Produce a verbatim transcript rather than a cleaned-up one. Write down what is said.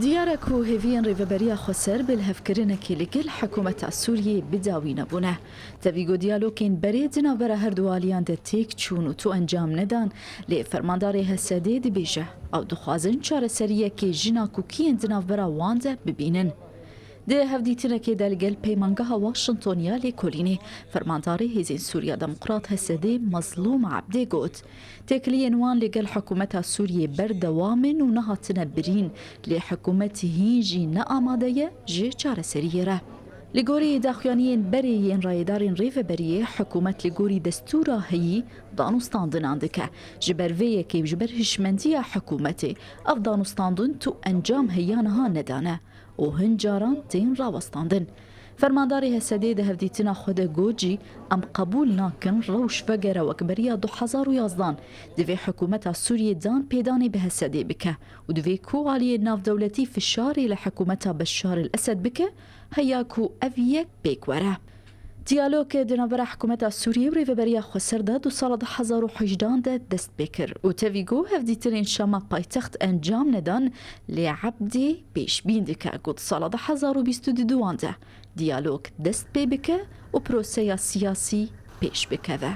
Diyar e ku hêviyên Rêveberiya Xweser bi lihevkirinekê li gel hikûmeta Sûriyê bi dawî nebûne. Tevî ku diyalogên berê di navbera her du aliyan de têk çûn û tu encam nedan, lê fermandarê H S D'ê dibêje, ew dixwazin çareseriyekê ji nakokiyên di navbera wan de bibînin. Di hevdîtinekê de li gel Peymangeha Washington ya Lêkolînê, fermandarê Hêzên Sûriya Demokrat H S D'ê Mezlûm Ebdê got, têkiliyên wan li gel hikûmeta Sûriyê berdewam in û nehatine birîn, lê hikûmet hîn jî ne amade ye ji çareseriyê re. Li gorî daxuyaniyên berê yên rayedarên Rêveberiyê, hikûmet li gorî destûra heyî danûstandinan dike. Ji ber vê yekê û ji ber hişmendiya hikûmetê, ev danûstandin tu encam heya niha nedane û hin caran tên rawestandin. Fermandarê H S D'ê di hevdîtina xwe de got jî, em qebûl nakin rewş vegere wek beriya du hezar û yazdan. Divê hikûmeta Sûriyê dan pêdanê bi H S D'ê bike û divê ku aliyên navdewletî fişarê li hikûmeta Beşar el Esed bike, heya ku ev yek pêk were. Diyalog di navbera hikûmeta Sûriyê û Rêveberiya Xweser de di sala du hezar û hejdan de dest pê kir û tevî ku hevdîtinên Şama paytext encam nedan, lê Ebdê pêşbîn dike ku di sala du hezar û bîst û duan de diyalog dest pê bike û proseya siyasî pêş bikeve.